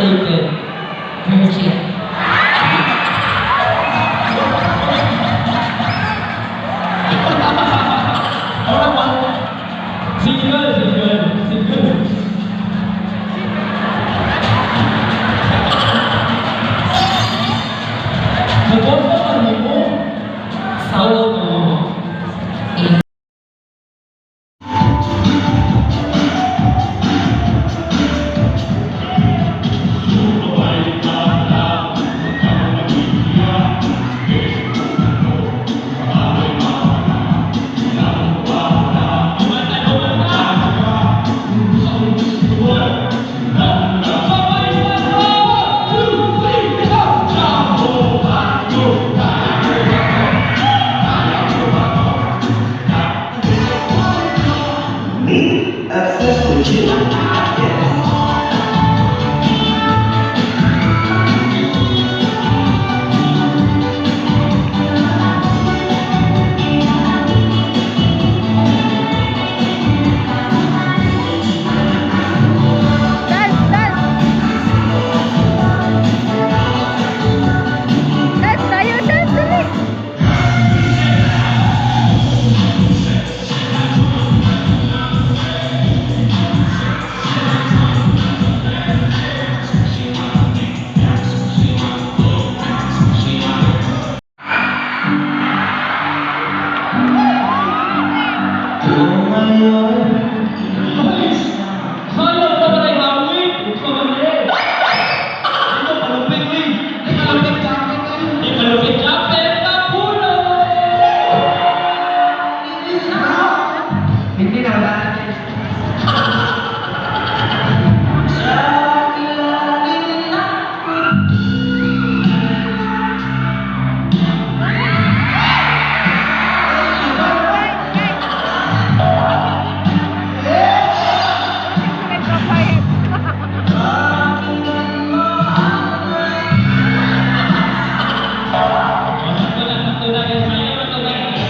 Taken? Virgin. Single, single, single. Nagwapa ka nimo? Sa Oo. Me? Obsessed with you? Yes. Dance, dance! Dance tayo, dance, dali! Sayang pa ba tayo hawig? Ito malupit, uy. Malupit jacket eh. Di malupit jacket, kapulo! Hindi na wala. Sakto na, guys. Sayang na to, guys.